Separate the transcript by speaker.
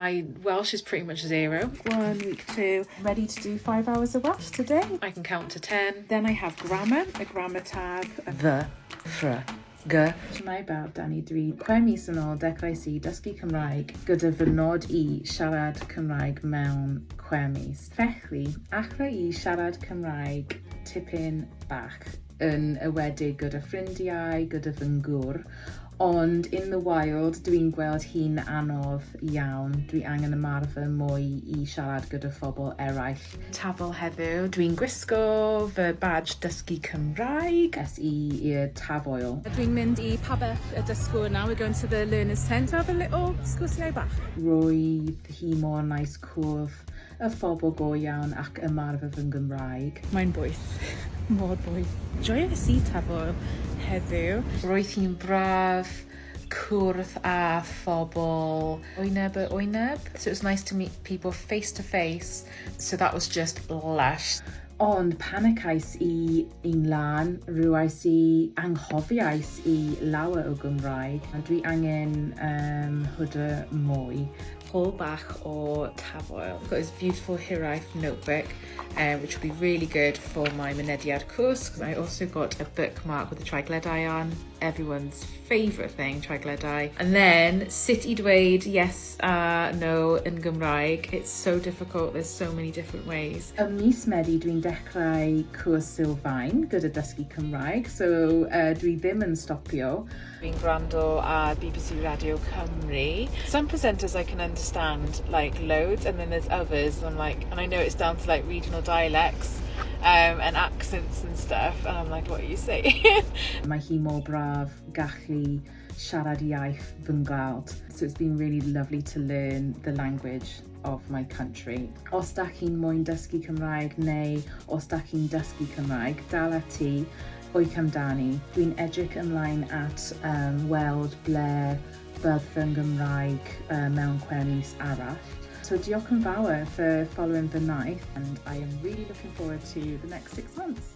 Speaker 1: My Welsh is pretty much zero.
Speaker 2: Week 1, week 2, ready to do 5 hours of Welsh today.
Speaker 1: I can count to 10.
Speaker 2: Then I have grammar, a grammar tab.
Speaker 3: The, fr, g.
Speaker 2: Shwmae bawb, Dani dwi. 6 mis yn ôl dechreuais i dysgu Cymraeg gyda fy nod i siarad Cymraeg mewn 6 mis. Felly, alla i siarad Cymraeg tipyn bach yn enwedig gyda ffrindiau, gyda fy ngŵr, ond in the wild dwi'n gweld hi'n anodd iawn. Dwi angen ymarfer mwy i siarad gyda phobl eraill. Tafwyl heddiw, dwi'n gwisgo fy badge dysgu Cymraeg. Es i i'r Tafwyl.
Speaker 4: Dwi'n mynd i pabell y dysgwyr now. We're going to the learner's tent to have a little sgwrsiau bach.
Speaker 2: Roedd hi mor nice cwrdd y phobl go iawn ac ymarfer fy Nghymraeg.
Speaker 4: Mae'n boeth. Mor boeth. Joies i Tafwyl heddiw.
Speaker 1: Roedd hi'n braf cwrdd â phobl wyneb y wyneb. So it was nice to meet people face to face. So that was just lush.
Speaker 2: Ond panicais i un lan, rwais i anghofiais i lawer o Gymraeg a dwi angen hyder mwy.
Speaker 1: Haul bach o Tafwyl. I've got this beautiful Hiraeth notebook, which will be really good for my Mynediad course, because I also got a bookmark with the treigladau on. Everyone's favourite thing, treigladau. And then sut i dweud yes, no yn Gymraeg. It's so difficult, there's so many different ways.
Speaker 2: Ym mis Medi dwi'n dechrau cwrs sylfaen gyda dysgu Cymraeg, so dwi ddim yn stopio.
Speaker 1: Fi'n gwrando ar BBC Radio Cymru. Some presenters I can understand like loads, and then there's others, and I'm like, and I know it's down to like regional dialects and accents and stuff, and I'm like, "What are you saying?"
Speaker 2: Mae hi mor braf gallu siarad iaith fy ngwlad. So it's been really lovely to learn the language of my country. Os da chi'n moyn dysgu Cymraeg neu os da chi'n dysgu Cymraeg, dal ati, ewch amdani. Dwi'n edrych ymlaen at weld ble bydd fy Nghymraeg mewn 6 mis arall. So diolch yn fawr for following fy nhaith and I am really looking forward to the next 6 months.